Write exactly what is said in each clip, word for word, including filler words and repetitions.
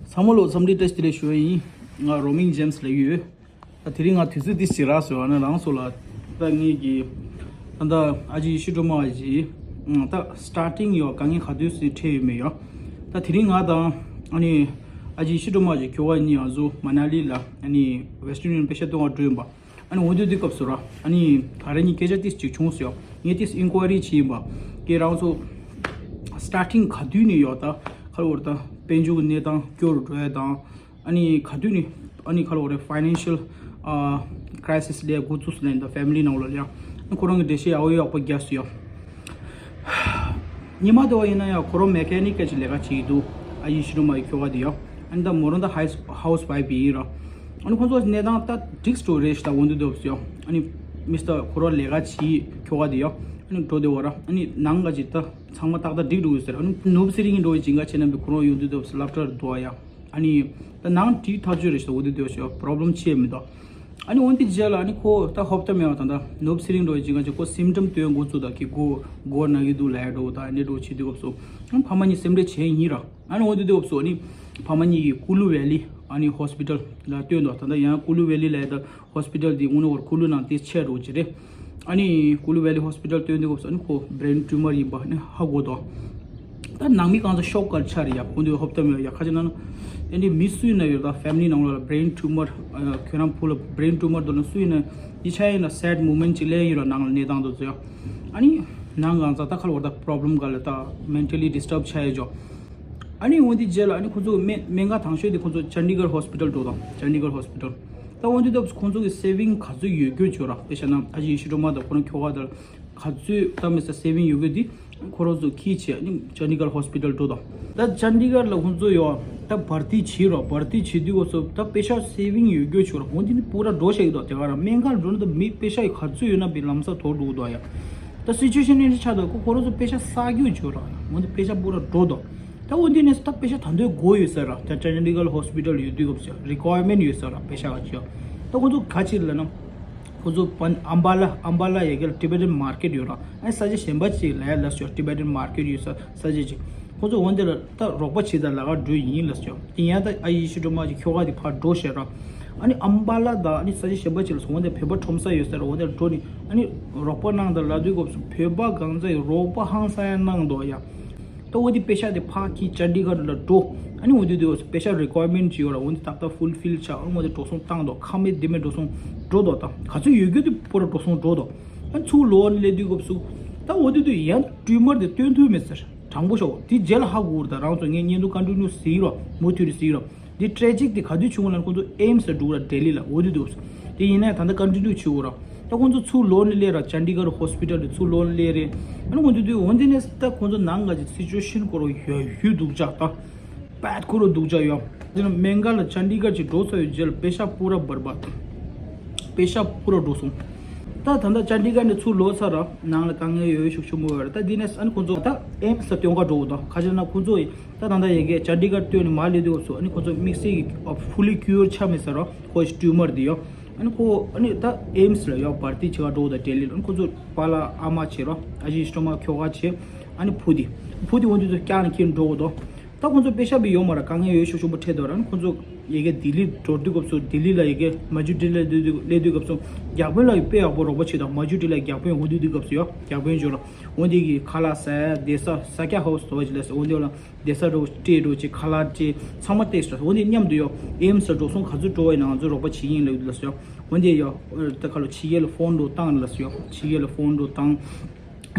ཚང་མ་ལ་འཚམས་འདྲི་བཀྲ་ཤིས་བདེ་ལེགས་ཞུ་བ་ཡིན། ང་རོ་མིང་ཇེམ་སི་ལབ་ཀྱི་ཡོད། ད་དེ་རིང་ང་དུས་ཚོད་ཏོག་ཙམ་རག་སོང་། ཨ་ནི་རང་ཚོ་ལ་ད་ངེད་ཀྱི་ད་ལྟ་ཨ་ཅེ་ཡེ་ཤི་ཀྲོ་མ་གི་ད་སི་ཊར་ཊིང་ཡོད་དཀའ་ངལ་ག་དུས་སུ་འཕྲད་ཡོད་མེད་ཡོད། ད་དེ་རིང་ང་དང་ཨ་ནི་ཨ་ཅེ་ཡེ་ཤི་ཀྲོ་མ་གི་ཁྱོ་ག་གཉིས་ང་ཚོ་མ་ན་ལི་ལ་ཨ་ནི་ཝེ་སི་ཊར་ཡུ་ནི་ཡན་པེ་ཤ་སྟོན་པར་འགྲོ་ཡིན་པ། ཨ་ནི་འོ་དེ་དུས་སྐབས་སུ་ར་ཨ་ནི་ད་རེས་ནི་སྐད་ཆ་ཏོག་ཙམ་ཅིག་བྱུང་སོང་། ངས་ཏོག་ཙམ་ཨིན་ཀོ་ཡ་རི་བྱས་ཡིན་པ། ཀྱེ་རང་ཚོ་སི་ཊར་ཊིང་ག་དུས་ནས་ཡོད་ད་ཁ་ལོ་བར་ད་དཔལ་འབྱོར་གྱི་གནས་སྟངས་སྐྱོ་རུ་འགྲོ་ཡ་དང་། ཨ་ནི་ག་དུས་ནས་ཨ་ནི་ཁ་ལོ་བར་ཕའི་ནན་ཤལ་ཨ་ཀྲའི་སིས་ལས་འགོ་བཙུགས་སོང་ལབ་ཡིན་ད་ཕེ་མི་ལི་ནང་ལ་ལ་ཡ། ཨ་ཁོ་རང་གི་འགྲེལ་བཤད་ཡག་པོ་ཡག་པོ་རྒྱབ་སོང་ཡ། ཉི་མ་དེ་བ་ཡིན་ན་ཡང་ཁོ་རང་མེ་ཀ་ནིག་གི་ལས་ཀ་བྱེད་ཀྱི་འདུག་ཨ་ཡེ་ཤི་ཀྲོ་མ་གི་ཁྱོ་ག་དེ་ཡ། ཨ་ནི་ད་མོ་རང་ད་ཧའུ་སི་ཧའུ་སི་ཝའིཕ་ཡིན་ར། ཨ་ནི་ཁོང་ཚོ་གནས་སྟངས་ད་འགྲིག་སོང་རེད་ཤག་ད་འོ་དེ་དུས་སྐབས་སུ་ཡ། ཨ་ནི་མི་སི་ཊར་ཁོ་རང་ལས་ཀ་བྱེད་ཁྱོ་ག་དེ་ཡ། ཨ་ནི་འགྲོ་དེ་བ་ར། ཨ་ནི་ནང་ག་ཅིག་ད་ཚང་མ་ཏག་ཏག་འགྲིག་འགྲོ་གི་ཟེར། ཨ་ནི་ནོར་བུ་ཚེ་རིང་གི་འགྲོ་བའི་སྦྱིན་བདག་ཁྱེད་རྣམ་པས་ཁོ་རང་ཡོང་དུས་སྐབས་སུ་སློབ་གྲྭར་འགྲོ་བ་ཡ། ཨ་ནི་ད་ནང་འགྲིག་ཐག་ཆོད་རེད་ཤག་འོ་དེ་དུས་སྐབས་སུ་ཡ་པོ་རོབ་ལེམ་ཆེ་མི་འདུག་ཨ་ནི་འོན་ཏེ་རྗེས་ལ་ཨ་ནི་ཁོ་ད་ཧོབ་ཏེ་མེད་པ་ད་ད་ནོར་བུ་ཚེ་རིང་འགྲོ་བའི་སྦྱིན་བདག་ཅིག་ཁོ་སིམ་ཊམ་སྟོན་འགོ་བཙུགས་ད་ཀྱི་མགོ་མགོ་ན་གི་འདུག་ལབ་ཡ་འགྲོ་ད་ཨ་ནི་འགྲོ་བྱེད་དུས་སྐབས་སུ་ཨ་ཕ་མ་གཉིས་སེམས་ཁྲལ་བྱས་ཡིན་ར། ཨ་ནི་འོ་དེ་དུས་སྐབས་སུ་ཨ་ནི་ཕ་མ་གཉིས་ཀྱིས་ཀུ་ལུ་ཝེ་ལི་ཨ་ནི་ཧོ་སི་པི་ཊལ་ལ་སྟོན་ད་ད་ད་ཡང་ཀུ་ལུ་ཝེ་ལི་ལབ་ཡ་ད་ཧོ་སི་པི་ཊལ་དེ་དངོས་གནས་ཁོ་ར་ཀུ་ལུ་ནང་དེ་ཆེ་འགྲོ་ཅི་རེད། ཨ་ནི་ཀུ་ལུ་ཝེ་ལི་ཧོ་སི་པི་ཊལ་སྟོན་དུས་སྐབས་སུ་ཨ་ནི་ཁོ་བྷི་རེན་ཊུ་མར་ཡིན་པ་ཨ་ནི་ཧ་གོ་ད། ད་ནང་མི་གང་ཚོ་ཤོག་ག་ཆགས་རེད་ཡ། ཁོང་ཚོས་ཧོབ་ཏེ་མེད་ཡ། ཁ་ཅིག་ན་ན་ཨ་ནི་མི་སུ་ཡིན་ན་ཡོད་ད་ཕེ་མི་ལི་ནང་ལོགས་ལ་བྷི་རེན་ཊུ་མར་ཁྱོད་རང་བུ་ལ་བྷི་རེན་ཊུ་མར་འདུག་ན་སུ་ཡིན་ན་ཡི་ཆ་ཡིན་ན་སེཌ་མོ་མེན་ཊི་ཅིག་ལེན་ཡོད་ར། ནང་ལ་གནས་སྟངས་དུ་ཚོ་ཡ། ཨ་ནི་ནང་གང་ཚ་ད་ཁ་ལ་བར་ད་པོ་རོབ་ལེམ་ག་ལ་ད་མེན་ཊ་ལི་ཌི་སི་ཊརབ་ཆགས་ཡ་ཇོ། ཨ་ནི་འོན་ཏེ་རྗེས་ལ་ཨ་ནི་ཁོང་ཚོ་སྨན་སྨན་ཁང་དང་ཤོས་དེ་ཁོང་ཚོ་ཅན་ཌི་གར་ཧོ་སི་པི་ཊལ་འགྲོ་དང་། ཅན་ཌི་གར་ཧོ་སི་པི་ཊལ། ད་འོན་ཏེ་ད་ཁོང་ཚོ་གི་སེ་ཝིང་ག་ཚོད་ཡོད་རྒྱུ་བྱོས་ར། དཔེ་བཞག་ན་ཨ་ཅེ་ཡེ་ཤི་ཀྲོ་མ་དང་ཁོ་རང་ཁྱོ་ག་དང་ག་ཚོད་ད་མི་ས་སེ་ཝིང་ཡོད་རྒྱུ་དེ་ཁོ་རང་ཚོ་ཁྱི་བྱས་ཨ་ནི་ཅན་ཌི་གར་ཧོ་སི་པི་ཊལ་འགྲོ་དང་། ད་ཅན་ཌི་གར་ལ་ཁོང་ཚོ་ཡོད་ད་བར་ཏི་བྱེད་ར། བར་ཏི་བྱེད་དུས་འོ་ཚོ་ད་པེ་ཤ་སེ་ཝིང་ཡོད་རྒྱུ་བྱོས་ར། འོན་ཏེ་ནི་པུ་ར་འགྲོ་བཞག་ཡོད་དོ། དེ་ག་ར་སྨན་ཁང་འགྲོ་ན་ད་མི་པེ་ཤ་ཡི་ག་ཚོད་ཡོད་ན་པའི་ལམ་སང་དོར་འགྲོ་གི་འདུག་ཡ། ད་སི་ཅུ་ཨེ་ཤན་ཨེ་འདྲ་ཆགས་འདུག་ཁོ་ཁོ་རང་ཚོ་པེ་ཤ་བསགས་རྒྱུ་བྱོས་ར། འོན་ཏེ་པེ་ཤ་པུ་ར་འགྲོ་དོ། ད་འོན་ཏེ་ནས་ད་པེ་ཤ་ད་འདོད་དགོས་ཡོད་ས་ར། ད་ཅན་ཌི་གར་ཧོ་སི་པི་ཊལ་ཡོད་དུས་སྐབས་སུ་རི་ཀོ་ཡར་མེན་ཊི་ཡོད་ས་ར། པེ་ཤ་ག་ཅི་ཡ། ད་ཁོ་ཚོ་ག་ཅི་ལབ་ན་ཁོ་ཚོ་པན་ཨམ་བ་ལ་ཨམ་བ་ལ་ཡ་གི་ལ་ཊི་བེ་ཊན་མར་ཀེཊ་ཡོད་ར། ཨ་ས་ཆ་གཞན་པ་ཅིག་ལ་ཡ་ལབ་སོང་། ཊི་བེ་ཊན་མར་ཀེཊ་ཡོད་ས་ས་ཆ་ཅིག་ཁོ་ཚོ་འོན་ཏེ་ལ་ད་རོགས་པ་བྱེད་ད་ལ་ག་འགྲོ་ཡིན་ལབ་སོང་། དེ་ཡང་ད་ཨ་ཡེ་ཤི་ཀྲོ་མ་གི་ཁྱོ་ག་དེ་ཕར་འགྲོ་བྱས་ར། ཨ་ནི་ཨམ་བ་ལ་དང་ཨ་ནི་ས་ཆ་གཞན་པ་ཅིག་ལ་སོང་། འོན་ཏེ་བོད་པ་ཁྲོམ་ས་ཡོད་ས་ར། འོན་ཏེ་འགྲོ་ནི་ཨ་ནི་རོགས་པ་གནང་དང་ལབ་དུས་སྐབས་སུ་བོད་པ་གང་ཚ་ཡི་རོགས་པ་ཧང་སང་ཡ་གནང་འདུག་ཡ། ད་འོ་དེ་པེ་ཤ་དེ་ཕ་གི་ཅན་ཌི་གར་ལ་འགྲོ། ཨ་ནི་འོ་དེ་དུས་པེ་ཤ་རི་ཀོ་ཡར་མེན་ཊི་ཅིག་ཡོད་ར། འོ་དེ་ཏག་ཏག་ཕུལ་ཕིལ་ཆགས། ཨ་ནི་འོ་དེ་འགྲོ་སོང་བཏང་འདུག་ཁ་མེད་ལྡེ་མེད་འགྲོ་སོང་འགྲོ་འདུག་ད་ག་ཚོད་ཡོད་རྒྱུ་དེ་པུ་ར་འགྲོ་སོང་འགྲོ་འདུག་ཨ་ཚུར་ལོག་ནས་སླེབས་དུས་སྐབས་སུ་ད་འོ་དེ་དུས་ཡང་ཊུ་མར་དེ་སྟོན་ཐུབ་མེད་ཟེར། དྲང་པོ་ཤོད། དེ་རྗེས་ལ་ཧ་གོ་ར། ད་རང་ཚོ་ངས་བརྙན་ཐུང་ཀོན་ཊི་ནིའུ་བཟོས་ར། མུ་མཐུད་ནས་བཟོས་ར། འདི་ཊེ་རེ་ཇིག་དེ་ག་དུས་བྱུང་བ་ལབ་ན་ཁོང་ཚོ་ཨེམ་སི་ལ་འགྲོ་ར། ལྡི་ལི་ལ། འོ་དེ་དུས་དེ་ཡིན་ན་ད་ལྟ་ཀོན་ཊི་ནིའུ་བྱེད་འོ་ར། ད་ཁོང་ཚོ་ཚུར་ལོག་ནས་སླེབས་ར། ཅན་ཌི་གར་ཧོ་སི་པི་ཊལ་དེ་ཚུར་ལོག་ནས་སླེབས་རེད། ཨ་ནི་ཁོང་ཚོ་དུས་འོན་ཏེ་ནས་ད་ཁོང་ཚོ་ནང་ག་ཅིག་སི་ཅུ་ཨེ་ཤན་ཁོ་རང་ཡོད་ཡོད་སྡུག་ཅག་ད་བད་ཁོ་རང་སྡུག་ཅག་ཡོད། དེ་ནས་སྨན་ཁང་ལ་ཅན་ཌི་གར་ཅིག་འགྲོ་ཚར་ཡོད་རྗེས་ལ་པེ་ཤ་པུ་ར་བར་བད། པེ་ཤ་པུ་ར་འགྲོ་སོང་། ད་ད་ལྟ་ཅན་ཌི་གར་ནས་ཚུར་ལོག་ཚར་ར། ནང་ལ་དཀའ་ངལ་ཡོད་ཡོད་ཤུགས་ཆེན་པོ་ཡོད་ར། ད་དེ་ནས་ཨ་ནི་ཁོང་ཚོ་ད་ཨེམ་སི་ལ་སྟོན་ག་འགྲོ་འོ་ད་ག་ཅི་ན་ཁོང་ཚོ་ད་ད་ལྟ་ཡ་གི་ཅན་ཌི་གར་སྟོན་ནས་མར་སླེབས་དུས་སྐབས་སུ་ཨ་ནི་ཁོ་ཚོ་དམིགས་བསལ་གྱི་ཕུ་ལི་ཀུ་ཡོར་ཆགས་མེད་ས་ར། ཁོ་ཊུ་མར་དེ་ཡོད། ཨ་ནི་ཁོ་ཨ་ནི་ད་ཨེམ་སི་ལ་ཡོད་བར་ཏི་བྱེད་ག་འགྲོ་འོ་ད་ལྡི་ལི་ལ། ཨ་ནི་ཁོ་ཚོ་པཱ་ལགས་ཨ་མ་བྱས་ར། ཨ་ཅེ་ཡེ་ཤི་ཀྲོ་མ་ཁྱོ་ག་བྱས། ཨ་ནི་བུ་དེ་བུ་དེ་འོ་དུས་ཚོ་བསྐྱངས་ནས་ཁྱེར་འགྲོ་འོ་ད། ད་ཁོང་ཚོ་པེ་ཤ་བི་ཡོད་མ་ར། དཀའ་ངལ་ཡོད་ཤུགས་ཆེན་པོ་འཕྲད་འདུག་ར། ཁོང་ཚོ་ཡ་གི་ལྡི་ལི་འགྲོ་དུས་སྐབས་སུ་ལྡི་ལི་ལ་ཡ་གི་མ་ཇུ་ཊི་ལ་སླེབས་དུས་སླེབས་དུས་སྐབས་སུ་བརྒྱ་དཔོན་ལ་ཡ་དཔེ་ཡག་པོ་རོགས་པ་བྱེད་དང་། མ་ཇུ་ཊི་ལ་བརྒྱ་དཔོན་འོ་དུས་དུས་སྐབས་སུ་ཡ་བརྒྱ་དཔོན་འབྱོར་ར། འོ་དེ་གི་ཁ་ལག་ཟ་ཡ་བསྡད་ས་ས་སྐྱ་ཧའུ་སི་དོ་ཅི་ལ་ཟེར། འོ་དེ་ལ་བསྡད་ས་འདྲ་བོ་སྤྲད་འགྲོ་ཅིག་ཁ་ལག་སྤྲད་ཚང་མ་སྤྲད་སོང་། འོ་དེ་མཉམ་དུ་ཡ་ཨེམ་སི་ལ་འགྲོ་སོང་། ག་ཚོད་འགྲོ་བ་ཡིན་ན་ང་ཚོ་རོགས་པ་བྱེད་ཀྱི་ཡིན་ལབ་དུས་ལ་ཟེར། འོ་དེ་ཡ་ད་ཁ་ལོ་ཕྱི་རྒྱལ་ལ་ཕོན་འགྲོ་བཏང་ལ་ཟེར། ཕྱི་རྒྱལ་ལ་ཕོན་འགྲོ་བཏང་།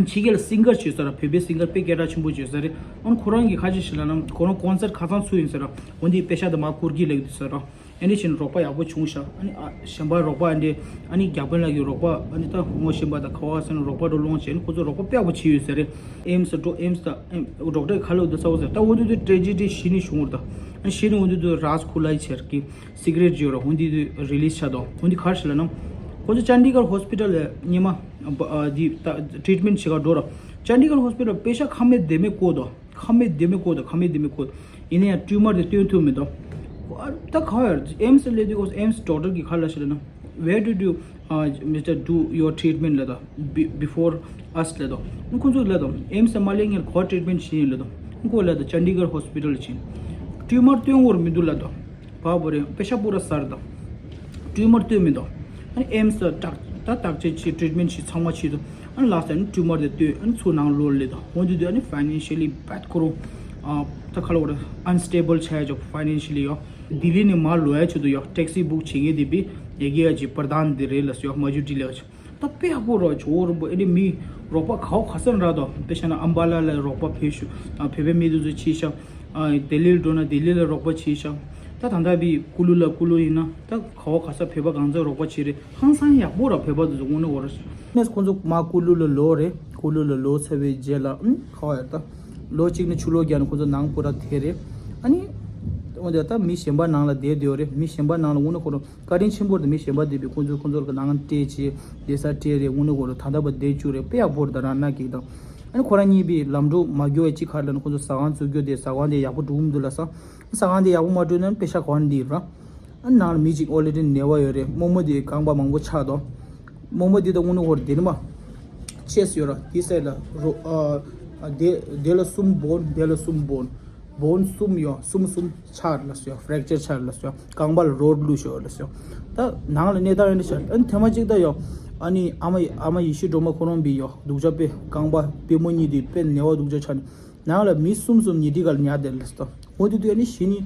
ཕྱི་རྒྱལ་ལ་སིང་གར་བྱོས་ས་ར། བོད་པའི་སིང་གར་དཔེ་སྐད་གྲགས་ཆེན་པོ་བྱོས་ས་རེད། ཨ་ནི་ཁོ་རང་གིས་ཁ་ཅིག་ཞིག་ལབ་ན་ཁོ་རང་ཀོན་སར་ཁ་སང་ཚུགས་ཡིན་ས་ར། འོན་ཏེ་པེ་ཤ་དེ་མར་བསྐུར་གྱི་ལབ་ཀྱི་འདུག་ས་ར། ཨ་ནི་ཕྱིན་རོགས་པ་ཡག་པོ་བྱུང་ཤག་ཨ་ནི་ཨ་གཞན་པ་རོགས་པ་ཨ་འདྲས་ཨ་ནི་བརྒྱ་དཔོན་ལགས་ཀྱི་རོགས་པ་ཨ་ནི་ད་ངོ་ཤེས་པ་དང་ཁ་བ་ཟེར་ན་རོགས་པ་འགྲོ་སློང་བྱས་ནས་ཁོ་ཚོ་རོགས་པ་དཔེ་ཡག་པོ་བྱས་ཡོད་ས་རེད། ཨེམ་སི་འགྲོ་ཨེམ་སི་དང་ཌོག་ཊར་ཁ་ལོ་དུ་ས་བོ་ཟེར། ད་འོ་དུ་དུ་ཊེ་རེ་ཇི་ཌི་ཞི་ནི་བྱུང་བར་ད། ཨ་ནི་ཞི་ནི་འོ་དུ་དུ་རཱས་ཁུ་ལའི་ཆེར་གི་སི་ཀི་རེཊ་ཡོད་ར། འོ་དུ་དུ་རི་ལིས་ཆགས་དོ། འོ་དུ་ག་རེ་ཞིག་ལབ་ན་ཁོ་ཚོ་ཅན་ཌི་གར་ཧོ་སི་པི་ཊལ་ལ་ཉི་མ་འདི་ད་ཊི་རིཊ་མེན་ཊི་བྱེད་ག་འགྲོ་ར། ཅན་ཌི་གར་ཧོ་སི་པི་ཊལ་པེ་ཤ་ཁ་མེད་ལྡེ་མེད་བཀོད་དོ། ཁ་མེད་ལྡེ་མེད་བཀོད་དོ། ཁ་མེད་ལྡེ་མེད་བཀོད། ཡིན་ན་ཡང་ཊུ་མར་དེ་སྟོན་ཐུབ་མི་འདུག་ད་ག་ཡར་ཨེམ་སི་སླེབས་དུས་ཨེམ་སི་ཌོག་ཊར་གི་ཁ་ལ་ཞིག་ལབ་ན། Where did you uh, Mister do your treatment ལབ་དོ། Be- before us ལབ་དོ། ཁོང་ཚོ་ལབ་དོ། ཨེམ་སི་མ་སླེབས་སྔོན་ག་པར་ཊི་རིཊ་མེན་ཊི་བྱས་ཡིན་ལབ་དོ། ཁོང་ལབ་དོ་ཅན་ཌི་གར་ཧོ་སི་པི་ཊལ་ཕྱིན། ཊུ་མར་སྟོན་འོར་མི་འདུག་ལ་དོ། བ་བོ་རེ་པེ་ཤ་པུ་ར་སར་དོ། ཊུ་མར་སྟོན་མི་འདུག་ཨ་ནི་ཨེམ་སི་ད་བརྟག་ད་བརྟག་དཔྱད་བྱེད་ཊི་རིཊ་མེན་ཊི་བྱེད་ཚང་མ་བྱེད་དོ། ཨ་ནི་ལ་སར་ནི་ཊུ་མར་དེ་སྟོན། ཨ་ནི་ཚུར་ནང་ལོག་ལེ་དོ། འོ་དེ་དུས་ཨ་ནི་ཕའི་ནན་ཤལ་ལི་བད་ཁོ་རོ། ཨ་ད་ཁ་ལོ་ར་ཨན་སི་ཊེ་བལ་ཆགས་ཡ་ཅོག་ཕའི་ནན་ཤལ་ལི་ཡོ། ལྡི་ལི་ནས་མར་ལོག་ཡ་ཆེད་དུ་ཡོ་ཊེག་སི་བུག་བྱེད་མཁན་དེ་བི་ཡ་གི་ཡ་ཅི་པར་དཱན་དེ་རེད་ལ་སོ་ཡོ་མ་ཇུ་ཊི་ལ་ཡ་ཅི། ད་དཔེ་ཡག་པོ་རོ་ཇོ་རོ་པོ་ཨེ་འདྲི་མི་རོགས་པ་ག་བ་ག་ས་ར་དོ། དཔེ་བཤད་ན་ཨམ་བ་ལ་ལ་རོགས་པ་བོད་ཤུ་ཨ་བོད་པའི་མི་དུ་ཚོ་ཆེ་ཤ། ཨ་ལྡི་ལིར་འགྲོ་ན་ལྡི་ལི་ལ་རོགས་པ་ཆེ་ཤ། ད་ད་ལྟ་བི་ཀུ་ལུ་ལ་ཀུ་ལུ་ཡིན་ན་ད་ག་བ་ག་ས་བོད་པ་གང་ཚ་རོགས་པ་ཆེ་རེད། ཧང་སང་ཡག་པོ་ར་བོད་པ་དུ་ཚོ་དངོས་གནས་འོ་ར། ནས་ཁོང་ཚོ་མ་ཀུ་ལུ་ལ་ལོ་རེད། ཀུ་ལུ་ལ་ལོ་ཚ་བའི་རྗེས་ལ་ཨུམ་ག་བ་ཡ་ད་ལོ་གཅིག་ནས་ཆུ་ལོག་རྒྱག་ནས་ཁོང་ཚོ་ནང་པུ་ར་དེ་རེད། ཨ་ནི་འོ་དེ་ད་མི་གཞན་པ་ནང་ལ་བསྡད་བསྡད་ཡོད་རེད། མི་གཞན་པ་ནང་ལ་དངོས་གནས་ཁོ་རང་བཀའ་དྲིན་ཆེན་པོ་རེད། མི་གཞན་པ་དེ་བས་ཁོང་ཚོས་ཁོང་ཚོར་གི་ནང་སྤྲད་བྱས་བསྡད་ས་སྤྲད་རེད། དངོས་གནས་ཁོ་རང་ད་ལྟ་བར་བསྡད་བཅུག་རེད། དཔེ་ཡག་པོ་རེད། ད་རང་ན་གིག་དང་ཨ་ནི་ཁོ་རང་གཉིས་པའི་ལམ་འགྲོ་མ་རྒྱུག་པའི་གཅིག་ཁར་ལ་ནི་ཁོང་ཚོ་ཟ་ཁང་བཙུགས་རྒྱུ་དེ་ཟ་ཁང་དེ་ཡག་པོ་འགྲོ་གི་མི་འདུག་ལ་ས། ཟ་ཁང་དེ་ཡག་པོ་མ་འགྲོ་ན་དཔེ་ཤ་གོ་ནི་འདི་ར། ཨ་ནི་ནང་ལ་མི་གཅིག་ཨོ་ལེ་ཏི་ནད་པ་ཡོད་རེད། རྨོ་མོ་དེ་རྐང་པ་མང་པོ་ཆག་དོ། རྨོ་མོ་དེ་ད་དངོས་གནས་ཁོ་རང་དེ་ནི་མ་ཆེས་ཡོད་ར། དེ་སའི་ལ་རོ་ཨ་ཨ་དེ་དེ་ལ་གསུམ་བོན། དེ་ལ་གསུམ་བོན། བོན་གསུམ་ཡོད། གསུམ་གསུམ་ཆག་ལ་སོ་ཡ། ཕྲེག་ཅར་ཆག་ལ་སོ་ཡ། རྐང་པ་ལ་རོ་བླུགས་ཤོག་ལ་སོ་ཡ། ད་ནང་ལ་གནས་སྟངས་ཡོད་འདྲ་ཆགས། ཨ་ནི་ཐེངས་མ་གཅིག་ད་ཡོད། ཨ་ནི་ཨ་མ་ཨ་མ་ཡེ་ཤེས་སྒྲོལ་མ་ཁོ་རང་བི་ཡོད་སྡུག་ཅག་པས་རྐང་པ་པུས་མོ་གཉིས་དེ་དཔེ་ནད་པ་སྡུག་ཅག་ཆགས་ནས་ནང་ལ་མི་གསུམ་གསུམ་ཉལ་ཁྲི་ག་ལ་ཉལ་བསྡད་ལ་སོ། འོ་དེ་དུས་ཨ་ནི་གཞི་ནི་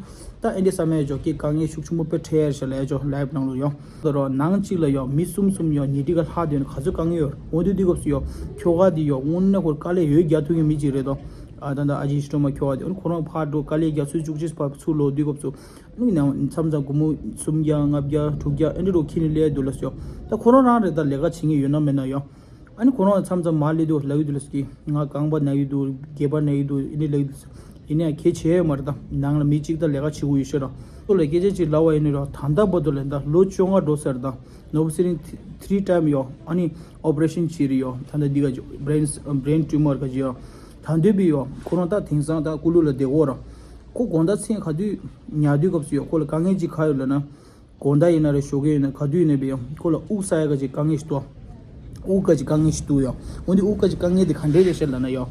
ད་ཨེ་འདྲ་བསམ་ཡ་ཇོ་ཀི་དཀའ་ངལ་ཤུགས་ཆེན་པོ་དཔེ་འཕྲད་ཡ་ཞིག་ལ་ཡ་ཇོ་ལའིབ་ནང་ལ་ཡོད། ད་རོ་ནང་གཅིག་ལ་ཡོད་མི་གསུམ་གསུམ་ཡོད་ཉལ་ཁྲི་ག་ལྷག་དེ་ནི་ག་ཚོད་དཀའ་ངལ་ཡོད། འོ་དེ་དུས་སྐབས་སུ་ཡོད་ཁྱོ་ག་དེ་ཡོད་དངོས་གནས་ཁོ་དཀའ་ལས་ཡོད་རྒྱག་ཐུབ་མཁན་མི་གཅིག་རེད་དོ། ཨ་ད་ད་ཨ་ཇི་ཤི་ཏོ་མ་ཁྱོ་ག་དེ་ཨ་ནི་ཁོ་རང་ཕར་འགྲོ་དཀའ་ལས་རྒྱག་ཚུལ་བཅུ་གཅིག་བར་ཚུར་ལོག་དུས་སྐབས་སུ་ཨ་ནི་ནང་མཚམས་མཚམས་སྒོར་མོ་སུམ་བརྒྱ་ལྔ་བརྒྱ་དྲུག་བརྒྱ་ཨེ་འདྲ་རོ་ཁྱེར་ནས་སླེབས་འདུག་ལ་ཤོག། ད་ཁོ་རང་རང་རེད། ད་ལས་ཀ་བྱེད་མཁན་ཡོད་ན་མེད་ན་ཡོད། ཨ་ནི་ཁོ་རང་མཚམས་མཚམས་མར་སླེབས་དུས་ལབ་ཀྱི་འདུག་ལ་ཤོག་གི་ང་རྐང་པ་ན་གི་འདུག་སྒལ་པ་ན་གི་འདུག་ཨེ་འདྲ་ལབ་ཀྱི་འདུག་ཡིན་ནའི་གལ་ཆེ་མ་རེད། ད་ནང་ལ་མི་གཅིག་ད་ལས་ཀ་བྱེད་དགོས་ཡོད་ཤོད་ར། ཁོ་ལ་སྐད་ཆ་གཅིག་ལབ་པ་ཡིན་ནི་ར་ད་ལྟ་བར་དུ་ལ་ད་ལོ་བཅོ་ལྔ་འགྲོ་ཟེར། ད་ནོ་བོ་སི་རིན་ཐི་རི་ཊའིམ་ཡོད། ཨ་ནི་ཨོ་པ་རེ་ཤན་བྱས་རེད་ཡོད། ད་ལྟ་འདི་ག་བྷི་རེན་བྷི་རེན་ཊུ་མར་ག་ཅི་ཡོད། ད་འདོད་པའི་ཡོད། ཁོ་རང་ད་དེང་སང་ད་ཀུ་ལུ་ལ་བསྡད་ཡོད་ར། ཁོ་དགོང་དག་མཚན་ག་དུས་ཉལ་དུས་སྐབས་སུ་ཡོད་ཁོ་ལ་དཀའ་ངལ་གཅིག་ག་ཡོད་ལབ་ན། དགོང་དག་ཡིན་ན་རེད། ཞོགས་ཀས་ཡིན་ན་ག་དུས་ཡིན་ན་བས་ཡང་ཁོ་ལ་དབུགས་བསགས་ཡ་ག་ཅིག་དཀའ་ངལ་ཞིག་འདུག་དབུགས་ག་ཅིག་དཀའ་ངལ་ཞིག་འདུག་ཡང་འོན་ཏེ་དབུགས་ག་ཅིག་དཀའ་ངལ་དེ་ག་འདྲས་རེད་ཤག་ལབ་ན་ཡང་།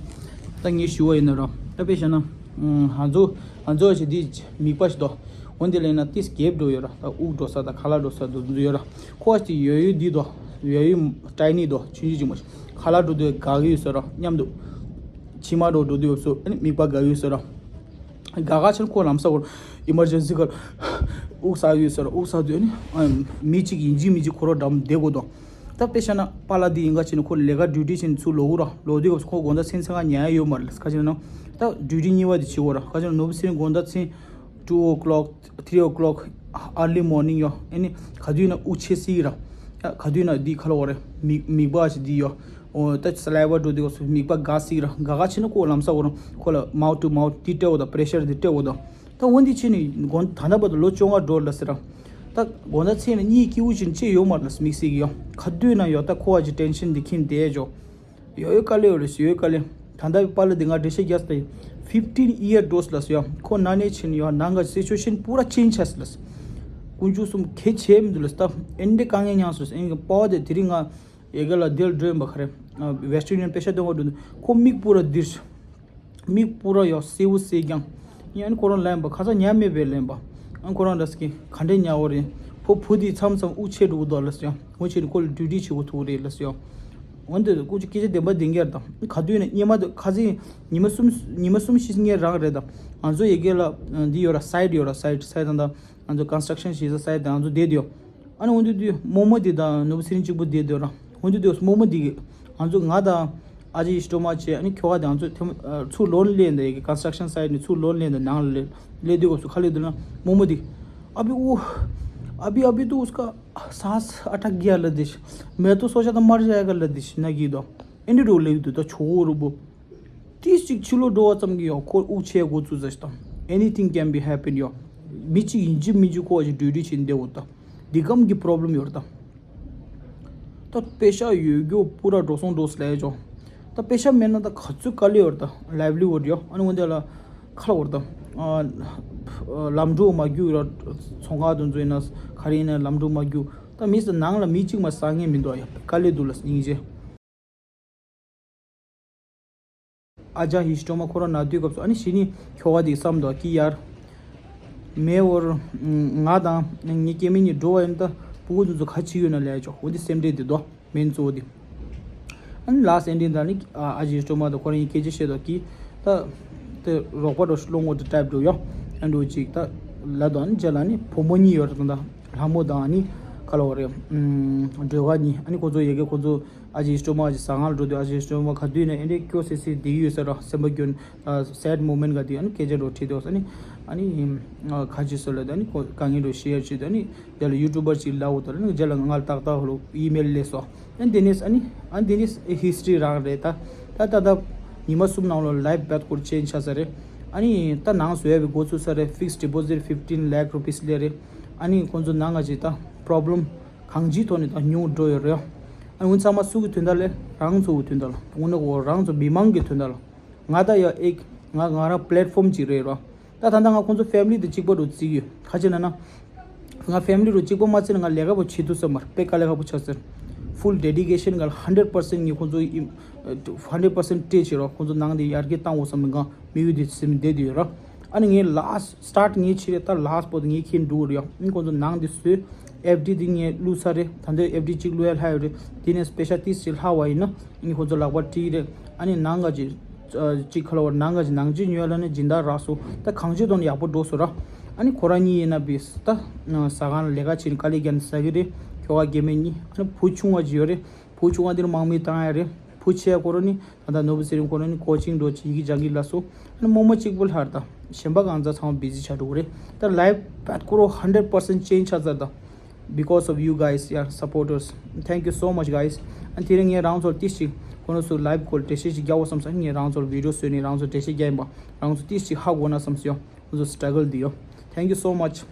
ད་ངས་ཞུ་བ་ཡིན་ན་ར། ད་དཔེ་བཤད་ན། ཧང་ཚོ་ཧང་ཚོ་ཞིག་འདི་མིག་པ་ཞིག་འདུག་འོན་ཏེ་ལབ་ན་ཏིས་གེབ་འགྲོ་ཡོད་ར། ད་དབུགས་འགྲོ་ས་དང་ཁ་ལག་འགྲོ་ས་འདུག་འདུག་ཡོད་ར། ཁོ་ཞིག་ཡོད་ཡོད་འདི་འདུག་ཡོད་ཡོད་ཏའི་ནི་འདུག་ཆུང་ཆུང་ཅིག་མ་ཞིག་ཁ་ལག་འགྲོ་དུས་འགག་གི་ཡོད་ས་ར་མཉམ་དུ། མཆིལ་མ་འགྲོ་འགྲོ་དུས་སྐབས་སུ་ཨ་ནི་མིག་པ་འགག་གི་ཡོད་ས་ར། དགའ་དགའ་ཆེན་ཁོ་ལམ་སང་ཨི་མར་ཇེན་སི་གར་དབུགས་བསགས་ཡོད་ཟེར། དབུགས་བསགས་དུས་ནི་མི་གཅིག་ཡིན་གཅིག་མིན་གཅིག་ཁོ་རང་འགྲམ་བསྡད་དགོས་དོ། ད་དཔེ་བཤད་ན་པཱ་ལགས་འདི་ཡིན་ག་བྱས་ནས་ཁོ་ལས་ཀ་ཌིའུ་ཊི་བྱས་ནས་ཚུར་ལོག་གི་ར། ལོག་དུས་སྐབས་སུ་ཁོ་དགོང་དག་མཚན་མཚན་གང་ཉལ་ཡ་ཡོད་མ་རེད། ག་བྱས་ན་ད་ཌིའུ་ཊི་གཉིས་པ་དེ་བྱེད་དགོས་ར། ག་བྱས་ན་ནོར་བུ་ཚེ་རིང་དགོང་དག་མཚན་two o'clock, three o'clock, early morning ཡོ། ཨ་ནི་ག་དུས་ན་དབུགས་ཆད་སྲིད་ར། ད་ག་དུས་ན་འདི་ཁ་ལོ་བ་རེད། མིག་མིག་པ་ཞིག་འདི་ཡོ། འོ་ད་སཱ་ལའི་ཝ་འགྲོ་དུས་སྐབས་སུ་མིག་པ་འགག་སྲིད་ར། འགག་ག་བྱས་ན་ཁོ་ལམ་སང་འོ་ར་ཁོ་ལ་མའོ་ཊུ་མའོ་ཊུ་དེ་སྤྲད་འོ་ད་པེ་རེ་ཤར་དེ་སྤྲད་འོ་ད། ད་འོན་ཏེ་ཕྱིན་ནས་དགོང་ད་ལྟ་བར་དུ་ལོ་བཅོ་ལྔ་འགྲོ་ལ་ཟེར་ར། ད་དགོང་དག་མཚན་ནས་གཉིད་སྐྱིད་པོ་ཅིག་ཅི་ཡོད་མ་རེད་ལ་དམིགས་བསལ་གྱི་ཡོ། ག་དུས་ན་ཡོ་ད་ཁོ་བ་ཅིག་ཊེན་ཤན་འདི་ཁྱིམ་བསྡད་ཡོད་ཅོ། ཡོ་ཡོ་དཀའ་ལས་ཡོད་རེད་ཟེར་ཡོད་དཀའ་ལས། ད་ལྟ་བའི་པཱ་ལགས་འདི་ང་འགྲེལ་བཤད་རྒྱག་ས་ད་ཡིན། ཕིབ་ཊིན་ཡི་ཡར་འགྲོ་ལ་ཟེར་ཡོ། ཁོ་ན་ནས་ཕྱིན་ཡོ་ནང་ག་སི་ཅུ་ཨེ་ཤན་པུ་ར་ཅེན་ཇི་ཆགས་ལ་ཟེར། དཀོན་མཆོག་གསུམ་གལ་ཆེ་མི་འདུག་ལ་ཟེར། ད་ཨེ་འདྲའི་དཀའ་ངལ་མྱངས་སོང་ཟེར། ཨེ་གི་པཱ་ལགས་དེ་དེ་རིང་ང་ཡ་གི་ལ་དེ་ལ་འགྲོ་ཡིན་པ་ག་རེ། ཝེ་སི་ཊན་ཡུ་ནི་ཡན་པེ་ཤ་སྟོན་པ་འགྲོ་འདུག་ཁོ་མིག་པུ་ར་ལྡིར། མིག་པུ་ར་ཡོ་སེའུ་སེ་རྐྱང་། ཡང་ཁོ་རང་ལན་པ་ཁ་ཚ་ཉལ་མེད་པའི་ལན་པ། ཨ་ཁོ་རང་འདྲ་སྐྱེ་ག་འདྲས་ཉལ་བ་རེད། ཕོ་བུ་དེ་མཚམས་མཚམས་དབུགས་ཆད་འགྲོ་གི་འདུག་ལ་ཟེར། འོ་ཆེ་ནི་ཁོ་ལ་ཌིའུ་ཊི་བྱེད་དགོས་ཐུག་རེད་ལ་ཟེར། འོན་ཏེ་ཁོ་ཅིག་སྐད་ཆ་བདེན་པ་བདེན་རྒྱུ་རེད་ད། ག་དུས་ནས་ཉི་མ་དུ་ཁ་ཚིག་ཉི་མ་གསུམ་ཉི་མ་གསུམ་བཞི་ངས་རག་རེད་ད། ང་ཚོ་ཡ་གི་ལ་འདི་ཡོད་ར་སའིཊ་ཡོད་ར་སའིཊ་སའིཊ་དང་ད་ང་ཚོ་ཀོན་སི་ཊྲག་ཤན་བྱེད་ས་སའིཊ་དང་ང་ཚོ་བསྡད་དེ་ཡོད། ཨ་ནི་འོན་ཏེ་དུས་རྨོ་མོ་དེ་དང་ནོར་བུ་ཚེ་རིང་གཅིག་པུ་བསྡད་དེ་ར། འོན་ཏེ་དུས་རྨོ་མོ་དེ་གིས་ང་ཚོ་ང་དང་ཨ་ཅེ་ཡེ་ཤེས་སྒྲོལ་མ་བྱས་ཨ་ནི་ཁྱོ་ག་དེ་ང་ཚོ་ཐེམ་ཚུར་ལོག་ནས་སླེབས་འདི་ཡ་གི་ཀོན་སི་ཊྲག་ཤན་སའིཊ་ནས་ཚུར་ལོག་ནས་སླེབས་འདི་ནང་ལ་སླེབས་སླེབས་དུས་སྐབས་སུ་ཁ་ལས་དུས་ན་རྨོ་མོ་དེ། अभी वो अभी अभी तो उसका सांस अटक गया लदिश। मैं तो सोचा था मर जाएगा लदिश ना की दो। ཨེ་འདྲ་འགྲོ་ལེགས་འདུག་ད་ཆོ་བོ་རུ་བོ། ཏིས་ཅིག་ཕྱི་ལོགས་འགྲོ་བ་ཙམ་གྱིས་ཡང་ཁོ་དབུགས་ཆད་འགོ་བཙུགས་ཟེར་དང་། Anything can be happen ཡོ། མི་གཅིག་ཡིན་གཅིག་མིན་གཅིག་ཁོ་བ་ཞིག་ཌིའུ་ཊི་བྱེད་འདི་འོ་ད། འདི་གམ་གྱི་པོ་རོབ་ལེམ་ཡོད་རེད་ད། ད་པེ་ཤ་ཡོད་རྒྱུ་པུ་ར་འགྲོ་སོང་འགྲོ་སླེབས་ཡ་ཅོ། ད་པེ་ཤ་མེད་ན་ད་ག་ཚོད་དཀའ་ལས་ཡོད་རེད་ད། ལའིབ་ལི་ཝུཌ་ཡོ། ཨ་ནི་འོན་ཏེ་ལ་ཁ་ལ་བོར་དང་། ལམ་འགྲོ་མ་རྒྱུག་ར། ཚོང་ཁང་དུ་འཛུལ་ན་ག་རེ་ཡིན་ན་ལམ་འགྲོ་མ་རྒྱུག་ད་མི་ས་ནང་ལ་མི་གཅིག་མ་ས་ངེས་མི་འདུག་ཡ། དཀའ་ལས་འདུག་ལ་སྙིང་རྗེ། ཨ་ཅག་ཧི་སི་ཊོ་མ་ཁོ་རང་ན་དུས་སྐབས་སུ་ཨ་ནི་ཞི་ནི་ཁྱོ་ག་དེ་བསམ་འདུག་ཀི་ཡར། མེ་འོར་ང་དང་ངའི་སྐྱེ་དམན་གཉིས་འགྲོ་བ་ཡིན། ད་ཕྲུ་གུ་དེ་ཚོ་ག་བྱེད་ཡོད་ན་ལས་ཆོག་འོ་འདི་སེམས་ཁྲལ་དེ་དོ་མེན་གཙོ་བོ་དེ། ཨ་ནི་ལ་སེམས་ཁྲལ་ད་ནི་ཨ་ཅེ་སྟོ་མ་དང་ཁོ་རང་གཉིས་སྐད་ཆ་བཤད་དོ་གི། ད་དེ་རོགས་པ་རོ་སློང་འོ་དེ་ཊའིབ་འགྲོ་ཡོ། ཨ་འགྲོ་ཅིག་ད་ལ་དང་ནི་རྗེས་ལ་ནི་བུ་མོ་གཉིས་ཡོད་རེད། ད་ལྷ་མོ་དང་ནི་ག་ལ་བ་རེད། སྒྲོལ་དཀར་གཉིས། ཨ་ནི་ཁོ་ཚོ་ཡ་གི་ཁོ་ཚོ་ཨ་ཅེ་སྟོ་མ་ཨ་ཅེ་ཟ་ཁང་ལ་འགྲོ་དུས་ཨ་ཅེ་སྟོ་མ་ག་དུས་ནས་ཨེ་འདྲས་སྐྱོ་སེ་སེ་བསྡད་ཡོད་ས་ར་སེམས་པ་སྐྱོ་ནས། སེཌ་མོ་མེན་ག་དེ་ཨ་ནི་སྐད་ཆ་འགྲོ་ཁྲིད་དོ། ཨ་ནི་ཨ་ནི་ཁ་ཅིག་སོ་ལ་ད་ནི་ཁོ་དཀའ་ངལ་འགྲོ་ཤེར་བྱེད་དོ། ཨ་ནི་དེ་ལ་ཡུ་ཊུབ་པར་ཅིག་ལ་འོ་དོ་ལ་ནི་རྗེས་ལ་ང་ལ་ཏག་ཏག་ཧོ་ལོ་ཨི་མེལ་སླེབས་སོ། ཨ་ནི་དེ་ནས་ཨ་ནི་ཨ་ནི་དེ་ནས་ཧི་སི་ཊི་རི་རང་རེད། ད་ད་ད་ད་ཉི་མ་གསུམ་ནང་ལོ་ལའིབ་བེད་སྐོར་ཅེན་ཇི་ཆགས་ས་རེད། ཨ་ནི་ད་ནང་བཟོ་ཡ་བའི་འགོ་ཚུགས་ས་རེད། ཕིག་སི་ཌི་པོ་ཟིཊ་ཕིཕ་ཊིན་ལེག་རུ་པི་སི་སླེབས་རེད། ཨ་ནི་ཁོང་ཚོ་ནང་ང་ཅིག་ད་པོ་རོབ་ལེམ་གང་ཅིའི་ཐོག་ནས་ད་ཉུང་འགྲོ་ཡོད་རེད། ཨ་ནི་འུ་ཚང་མ་སུ་གི་དོན་དག་ལས། རང་ཚོ་གི་དོན་དག་ལ། འུ་ན་གོ་རང་ཚོ་མི་མང་གི་དོན་དག་ལ། ང་ད་ཡ་ཨེག་ང་ང་རང་པི་ལེཊ་ཕོམ་ཅིག་རེད་རོ། ད་ད་ལྟ་ང་ཁོང་ཚོ་ཕེ་མི་ལི་དེ་གཅིག་པ་རུ་བརྩི་གི་ཡོད། ག་ཅི་ན་ན། ང་ཕེ་མི་ལི་རུ་གཅིག་པ་མ་བརྩིས་ན་ང་ལས་ཀ་པོ་བྱེད་ཐུབ་ས་མ་རེད། དཔེ་དཀའ་ལས་ཁག་པོ་ཆགས་ཟེར། ཕུལ་ཌེ་ཌི་ཀེ་ཤན་ག་ལ་ཧན་ཌེཌ་པར་སེན་ཊི་ངས་ཁོང་ཚོ་ཧན་ཌེཌ་པར་སེན་ཊི་སྤྲད་བྱེད་རོགས། ཁོང་ཚོ་ནང་དེ་ཡར་རྒྱས་བཏང་འོ་བསམ་ནས་ང་དམིགས་ཡུལ་དེ་སེམས་བསྡད་དེ་ཡོད་ར། ཨ་ནི་ངས་ལཱ་སི་ཊི་སི་ཊཱ་ཊི་ངས་བྱེད་རེད། ད་ལཱ་སི་ཊི་པོ་དེ་ངས་ཁྱེར་འགྲོ་གི་རེད་ཡ། ཨ་ནི་ཁོང་ཚོ་ནང་དེ་བཟོས། ཨེཕ་ཌི་དེ་ངས་བླུགས་ཚར་རེད། ད་ལྟ་ཨེཕ་ཌི་གཅིག་བླུགས་ཡ་ལྷག་ཡོད་རེད། དེ་ནས་པེ་ཤ་ཏིས་ཅིག་ལྷག་པ་ཡིན་ན། ཨ་ནི་ཁོང་ཚོ་ལག་པ་བྲིས་རེད། ཨ་ནི་ནང་ག་ཅིག་ཅིག་ཁ་ལ་བར་ནང་ག་ཅིག་ནང་ཅིག་ཉོས་ལ་ནི་སྦྱིན་བདག་རག་སོང་། ད་གང་ཅིའི་ཐོག་ནས་ཡག་པོ་འགྲོ་སོང་ར། ཨ་ནི་ཁོ་རང་གཉིས་ཡིན་ན་བིས་ད་ཟ་ཁང་ལ་ལས་ཀ་བྱེད་ནི་དཀའ་ལས་བརྒྱབ་ནས་ཟ་གི་རེད། ཁྱོ་ག་སྐྱེ་དམན་གཉིས། ཨ་ནི་བུ་ཆུང་བ་ཅིག་ཡོད་རེད། བུ་ཆུང་བ་འདིར་དམག་མི་བཏང་ཡ་རེད། བུ་ཆེ་ཡ་ཁོ་རང་ནི་ད་ལྟ་ནོར་བུ་ཚེ་རིང་ཁོ་རང་ནི་ཀོ་ཅིང་འགྲོ་ཅིག་ཡི་གེ་སྦྱང་གི་ལ་སོ། ཨ་ནི་རྨོ་མོ་གཅིག་པུ་ལྷར་ད་གཞན་པ་གང་ཚ་ཚང་བ་བི་ཟི་ཆགས་འགྲོ་གི་རེད། ད་ལའིབ་བེད་ཁོ་རོ་ཧན་ཌེཌ་པར་སེན་ཊི་ཅེན་ཇི་ཆགས་ཚར་ད། Because of you guys, yeah, supporters. Thank you so much, guys. And དེ་རིང་ངས་རང་ཚོར་ཏིས་ཅིག་ཁོ་ནོ་སུ་ལའིབ་ཁོལ་འགྲེལ་བཤད་ཅིག་རྒྱག་འོ་བསམ་ས། ངས་རང་ཚོར་བི་ཌི་ཡོ་བཟོས་ནས་རང་ཚོར་འགྲེལ་བཤད་རྒྱག་ཡིན་པ། རང་ཚོ་ཏིས་ཅིག་ཧ་གོ་ན་བསམ་སོང་། ཁོ་ཚོ་སི་ཊྲ་གལ་འདི་ཡོ། Thank you so much.